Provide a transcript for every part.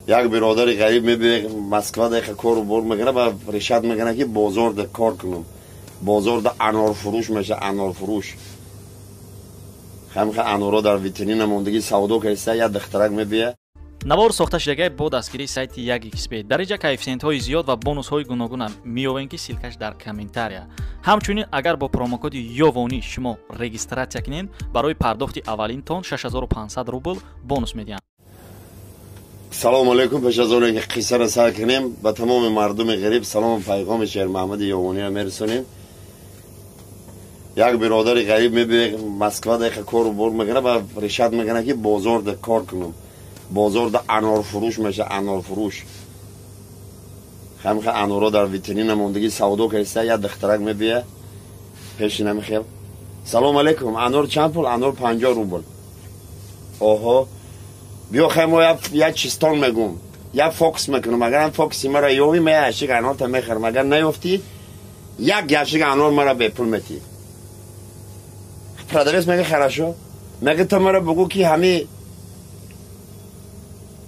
Як биродари ғариб мебиёд Москва да кору бор мекунад ва решат мекунад ки бозор да кор кунам. Бозор да анорфурӯш меша, анорфурӯш. Хамха аноро дар витрина мондагӣ савдо кардиста, як духтарак мебия. Навор сохта шудагай бо дастгирии сайти 1xb. Дар инҷа коэффисиентҳои зиёд ва бонусҳои гуногуна меёвем, ки ссылкаш дар комментария. Ҳамчунин агар бо промокоди Ёвонӣ шумо регистратсия кунед, барои пардохти аввалинтон 6500 рубл бонус медиҳанд. Салом алейкум. Пеш аз оне ки қиссаро сар кунем, ба тамоми мардуми ғариб салому пайғоми Шермаҳмади Ёвониро мерасонем. Як биродари ғариб мебиёд Москва да кору бор мекунад ва решат мекунад ки бозор да кор кунам. Бозор да анорфурӯш меша, анорфурӯш. Хамха аноро дар витрина мондагӣ савдо кардиста, як духтарак мебия пеши намихел. Салом алейкум, анор чанд пул? Анор 50 рубл. Оҳо, биё хай мо як чистон мегум, як фокус мекунам. Агар фокуси мара ёвӣ, ма як ящик анорта мехарам. Агар наёфтӣ, як ящик анор мара бепул метӣ. Продавец мега хорошо. Мега ту мара бугӯ ки ҳами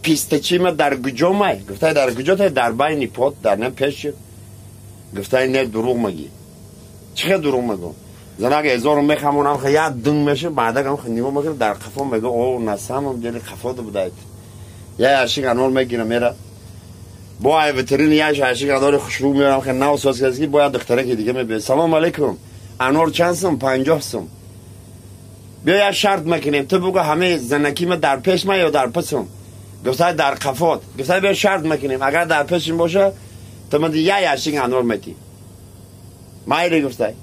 пистачи ма дар куҷо май? Гуфтай дар куҷо тай? Дар байни пот, дар не пеш. Гуфтай не, дурӯғ магӣ. Чӣ хел дурӯғ мегӯм? Занак эзору мехамонам, ха як дунг меша, баъдакам ха нигоҳ мекунам, дар қафо мега, о, на самом деле қафо будаед. Я ящик анор мегирам, мера. Бо ай витрин як ящик анори хушрӯ меорам, ха нав соз кардӣ, бо як духтараки дига мебиёд. Салом алейкум. Анор чанд сум? 50 сум. Биё як шарт мекунем, ту бугӯ ҳамаи занаки ма дар пеш ма ё дар пасум? Гуфтай дар қафот. Гуфтай биё шарт мекунем, агар дар пешим боша, ту ман як ящик анор метӣ. Майли, гуфтай.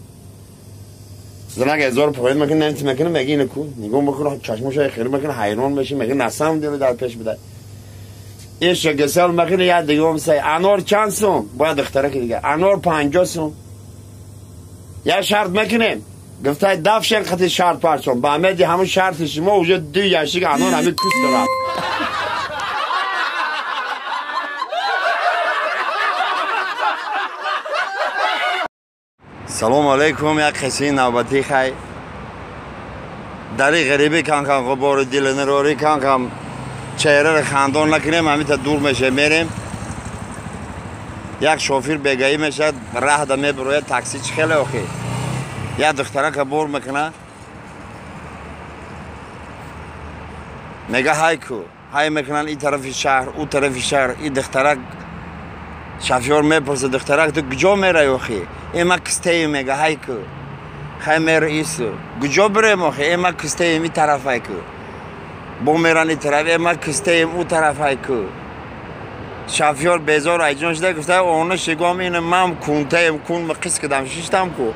Занак эзор поён мекунад, немти мекунад, меги ина ку, нигоҳ мекунад, чашмоша хеле мекунад, ҳайрон меши, меги на самом деле дар пеш будай. Иша гасел мекунад, як дигом сай, анор чанд сум? Бояд духтараки дига. Анор 50 сум. Як шарт мекунем. Гуфтай дафшен қати шарт парчон. Ба амеди ҳамун шарти шумо уже ду ящик анор ҳамин куст дорад. Салом алейкум, як қиссаи навбатӣ хай. Дари ғарибӣ кам-кам ғубори дилнарорӣ кам-кам чеҳраро хандон накунем, ҳамита дур мешавем, мерем. Як шофир бегаӣ мешавад, раҳда мебирояд, такси чӣ хеле охи. Як духтарака бор мекунад, мега ҳай ку, ҳай мекунанд ин тарафи шаҳр, ӯ тарафи шаҳр. Ин духтарак шофёр мепурсад, духтарак ту куҷо меравӣ охи? Э ма кистеем, мега ҳай ку. Хай мера ису. Куҷо бирем охи? Э ма кистеем ин тараф ҳай ку. Бо меран ин тараф, э ма кистеем ӯ тараф ҳай ку. Шофёр безор айҷон шуда гуфта, она шигом ина мам кунтаем кун ма қис кардам шиштам ку.